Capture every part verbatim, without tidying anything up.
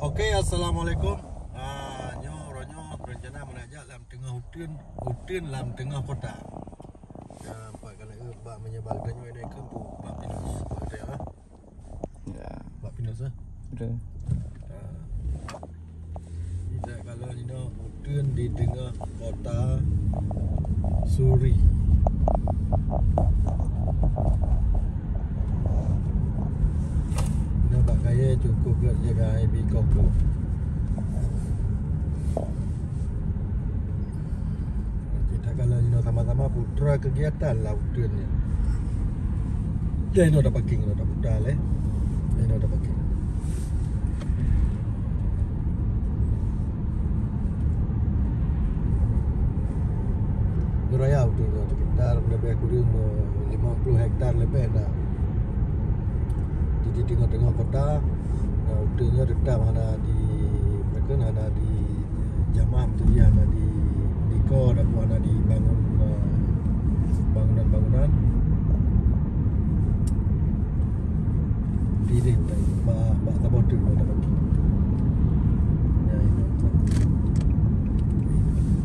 Oke, assalamualaikum. Ah, nyoe, uroe nyoe rencana meunan jak lam teungoh uteuen, uteuen lam teungoh kota. Ya, empat kali bak meunyoe bak tanyoe ini kan bak Pinus, bak hotel, ah. Ya. Bak Pinus, ah. Betul. Ah. Kita kalau ni nak uteuen di teungoh kota Suri. Nyoe bak kayèe cukup gèt jaga I B Koh tu. Kita kalau nyoe sama-sama putra kegiatan lah uteuen nyoe. Dah nyoe dah parking, dah putar leh. Dah nyoe dah parking. Raya uteuen nyoe sekitar lebih kurang lima puluh hektar lebih dah. Jadi teungoh-teungoh kota, nah, uteuen nyoe tetap hana di, mereka hana di jamah, jadi hana di, di ko ataupun hana dibangun, eh, bangunan-bangunan. Di deh, bak, bak saboh tu ada bagi. Ya, ini.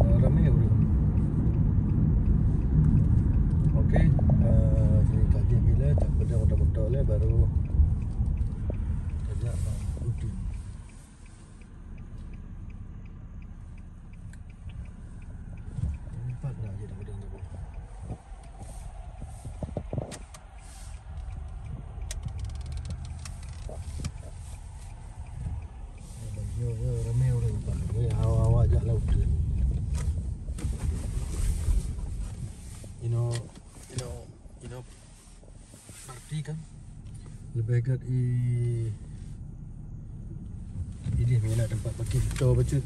Oh, ramai orang. Okey, eh, sini kaji bila tak beda motor-motor leh baru kerja bang. Okey. Empat dah je dah pedang tu. Yo, yo, ramai orang empat. Ni hawa-hawa jak laut tu. Ino, ino, ino. Parti kan? Lebih kat i, ini mana tempat parking motor baca.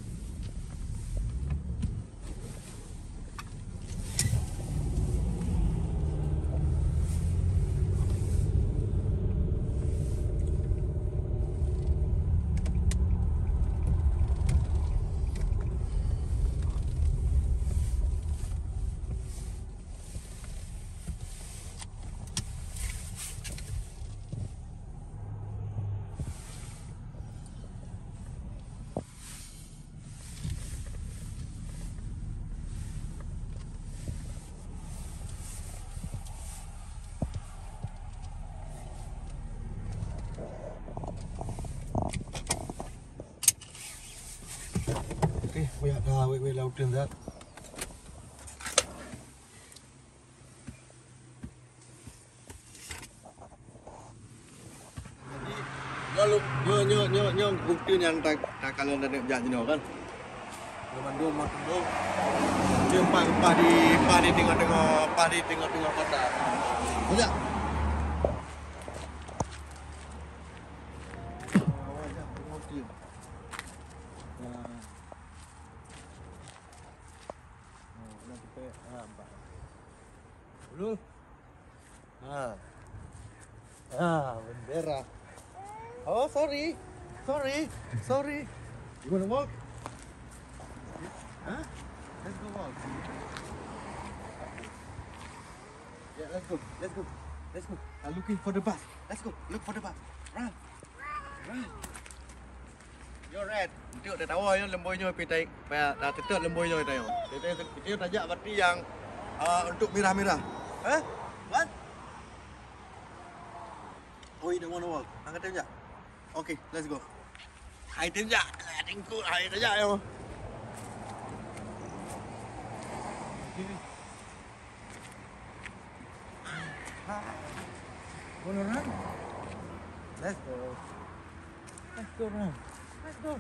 Okey, banyak dah wet-wet lautan dah. Jadi, nyoe, nyoe, nyoe, nyoe, nyoe bukti nyang ta-, takalon dan jak jinoe kan. Nyoe mandum, mandum. Dia pas, pas di, pas di tengah-tengah, pas di tengah-tengah kota. Banyak. Awak jak bukti. Nah. Oh, nak kita, ah, nampak. Dulu. Ha. Ha, bendera. Oh, sorry. Sorry. Sorry. You wanna walk? Huh? Let's go walk. Yeah, let's go. Let's go. Let's go. I'm looking for the bus. Let's go. Look for the bus. Run. Run. You're right. Untuk tatawa nyoe lemboi nyoe pi tai, pa, ta teuteuet lemboi nyoe tayo. Kita, kita tajak berarti yang, uh, untuk mirah-mirah. Eh? What? Oh, you don't wanna walk. Angkat tajak. Okay, let's go. Hai tajak. Hai tajak yo. Wanna run? Let's go. Let's go run. Let's go.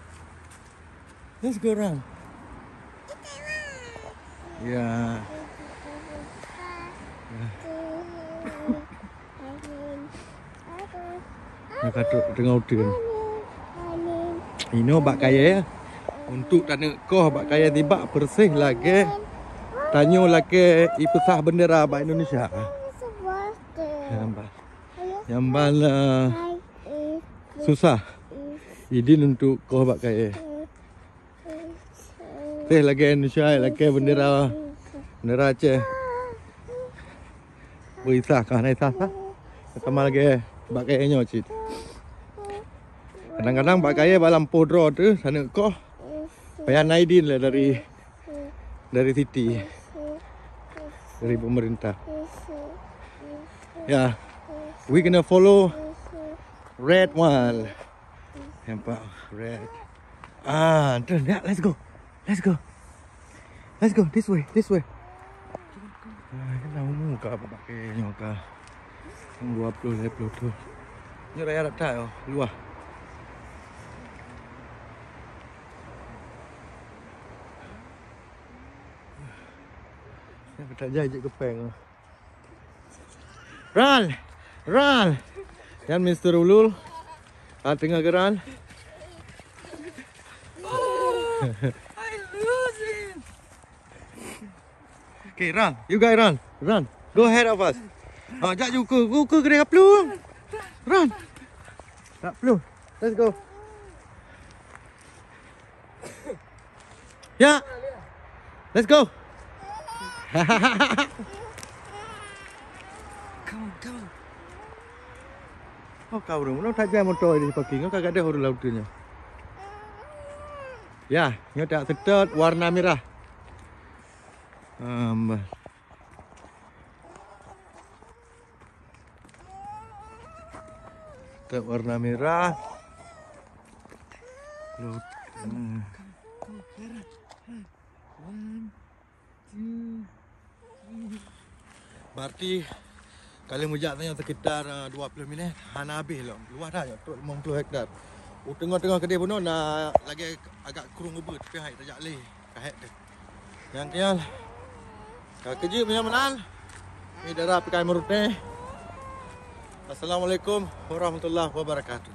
Let's go run. Ya. Ya. Nyang ka trok teungoh uteuen. Inoe bak kayèe, untuk taneuk koh bak kayèe tibak peureuseh lagèe tanyoe lakèe ipeusah beundera bak Indonesia. Nyang ban, eh, susah idin untuk koh bak kayèe. Teuh lagèe Indonesia, lakèe bendera, bendera Aceh. Beuisah kah na isah sah. Sama lagèe bak kayèe nyoe cit. Kadang-kadang bak kayèe bak lampôh droe teuh, saneuk koh. Payah na idin lé dari, dari city. Dari pemerintah. Ya. We gonna follow red one. Nampak red. Ah, tu, ya, let's go. Let's go. Let's go this way, this way. Ah, kan dah umur ka pakai nyoe ka. Dua puluh, lima puluh tu. Ni raya rata yo, luah. Ni tak jadi je kepeng. Run! Run! Yan Mister Ulul. Ah, tengah ke run. Oh, I lose it. Okay, run. You guys run. Run. Go ahead of us. Ah, jak ju ke, ju ke kedai kaplu. Run. Tak perlu. Let's go. Ya. Let's go. Come on, come on. Oh, ka ureueng. Belum tajam motor di parking. Ka gadeh ureueng laut tu nyoe. Ya, nyoe tak setot warna merah. Ambah. Setot warna merah. Lut. Hmm. One, two, three. Berarti kali meujak tanyoe sekitar, eh, dua puluh minit, hana habéh lom. Luwah that nyoe, trok limong puluh hektar. U teungoh-teungoh keudeh bunoe na lagèe agak krueng ubeut, tapi hai tajak lé, ka hék teuh. Nyang keunyan, ka keujeuet meunyoe meunan. Ni dara pikai meuruteh. Assalamualaikum warahmatullahi wabarakatuh.